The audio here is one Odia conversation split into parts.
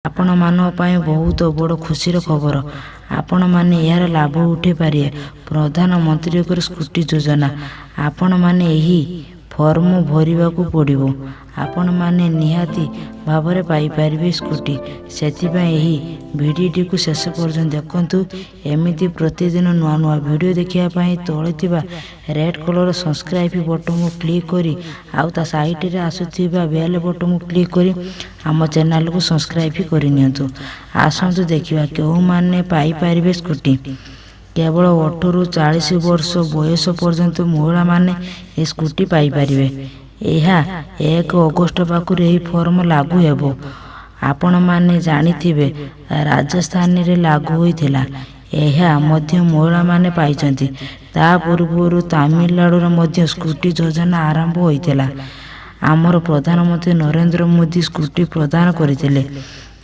ଆପଣମାନଙ୍କ ପାଇଁ ବହୁତ ବଡ଼ ଖୁସିର ଖବର। ଆପଣମାନେ ଏହାର ଲାଭ ଉଠାଇ ପାରିବେ। ପ୍ରଧାନମନ୍ତ୍ରୀଙ୍କର ସ୍କୁଟି ଯୋଜନା। ଆପଣମାନେ ଏହି ଫର୍ମ ଭରିବାକୁ ପଡ଼ିବ। ଆପଣମାନେ ନିହାତି ଭାବରେ ପାଇପାରିବେ ସ୍କୁଟି। ସେଥିପାଇଁ ଏହି ଭିଡ଼ିଓଟିକୁ ଶେଷ ପର୍ଯ୍ୟନ୍ତ ଦେଖନ୍ତୁ। ଏମିତି ପ୍ରତିଦିନ ନୂଆ ନୂଆ ଭିଡ଼ିଓ ଦେଖିବା ପାଇଁ ତଳେ ଥିବା ରେଡ୍ କଲର୍ ସବସ୍କ୍ରାଇବ୍ ବଟନ୍କୁ କ୍ଲିକ୍ କରି ଆଉ ତା ସାଇଡ଼ରେ ଆସୁଥିବା ବେଲ୍ ବଟନ୍କୁ କ୍ଲିକ୍ କରି ଆମ ଚ୍ୟାନେଲକୁ ସବସ୍କ୍ରାଇବ୍ କରିନିଅନ୍ତୁ। ଆସନ୍ତୁ ଦେଖିବା, କେଉଁମାନେ ପାଇପାରିବେ ସ୍କୁଟି। କେବଳ 18ରୁ 40 ବର୍ଷ ବୟସ ପର୍ଯ୍ୟନ୍ତ ମହିଳାମାନେ ଏହି ସ୍କୁଟି ପାଇପାରିବେ। ଏହା 1 ଅଗଷ୍ଟ ପାଖରୁ ଏହି ଫର୍ମ ଲାଗୁ ହେବ। ଆପଣମାନେ ଜାଣିଥିବେ, ରାଜସ୍ଥାନରେ ଲାଗୁ ହୋଇଥିଲା। ଏହା ମଧ୍ୟ ମହିଳାମାନେ ପାଇଛନ୍ତି। ତା ପୂର୍ବରୁ ତାମିଲନାଡ଼ୁରେ ମଧ୍ୟ ସ୍କୁଟି ଯୋଜନା ଆରମ୍ଭ ହୋଇଥିଲା। ଆମର ପ୍ରଧାନମନ୍ତ୍ରୀ ନରେନ୍ଦ୍ର ମୋଦି ସ୍କୁଟି ପ୍ରଦାନ କରିଥିଲେ।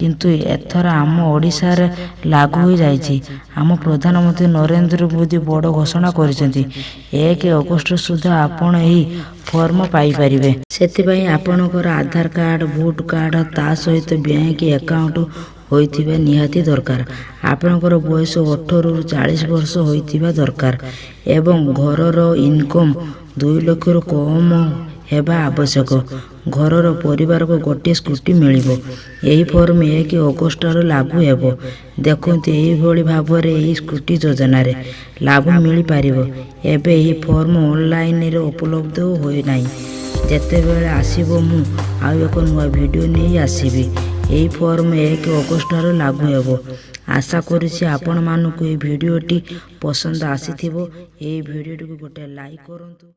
କିନ୍ତୁ ଏଥର ଆମ ଓଡ଼ିଶାରେ ଲାଗୁ ହୋଇଯାଇଛି। ଆମ ପ୍ରଧାନମନ୍ତ୍ରୀ ନରେନ୍ଦ୍ର ମୋଦି ବଡ଼ ଘୋଷଣା କରିଛନ୍ତି। 1 ଅଗଷ୍ଟ ସୁଦ୍ଧା ଆପଣ ଏହି ଫର୍ମ ପାଇପାରିବେ। ସେଥିପାଇଁ ଆପଣଙ୍କର ଆଧାର କାର୍ଡ଼, ଭୋଟ କାର୍ଡ଼, ତା ସହିତ ବ୍ୟାଙ୍କ ଆକାଉଣ୍ଟ ହୋଇଥିବା ନିହାତି ଦରକାର। ଆପଣଙ୍କର ବୟସ 18ରୁ 40 ବର୍ଷ ହୋଇଥିବା ଦରକାର ଏବଂ ଘରର ଇନକମ୍ 2 ଲକ୍ଷରୁ କମ୍ ହେବା ଆବଶ୍ୟକ। ଘରର ପରିବାରକୁ ଗୋଟିଏ ସ୍କୁଟି ମିଳିବ। ଏହି ଫର୍ମ 1 ଅଗଷ୍ଟଠାରୁ ଲାଗୁ ହେବ। ଦେଖନ୍ତୁ, ଏହିଭଳି ଭାବରେ ଏହି ସ୍କୁଟି ଯୋଜନାରେ ଲାଭ ମିଳିପାରିବ। ଏବେ ଏହି ଫର୍ମ ଅନଲାଇନରେ ଉପଲବ୍ଧ ହୋଇନାହିଁ। ଯେତେବେଳେ ଆସିବ, ମୁଁ ଆଉ ଏକ ନୂଆ ଭିଡ଼ିଓ ନେଇ ଆସିବି। ଏହି ଫର୍ମ 1 ଅଗଷ୍ଟଠାରୁ ଲାଗୁ ହେବ। ଆଶା କରୁଛି ଆପଣମାନଙ୍କୁ ଏହି ଭିଡ଼ିଓଟି ପସନ୍ଦ ଆସିଥିବ। ଏହି ଭିଡ଼ିଓଟିକୁ ଗୋଟେ ଲାଇକ୍ କରନ୍ତୁ।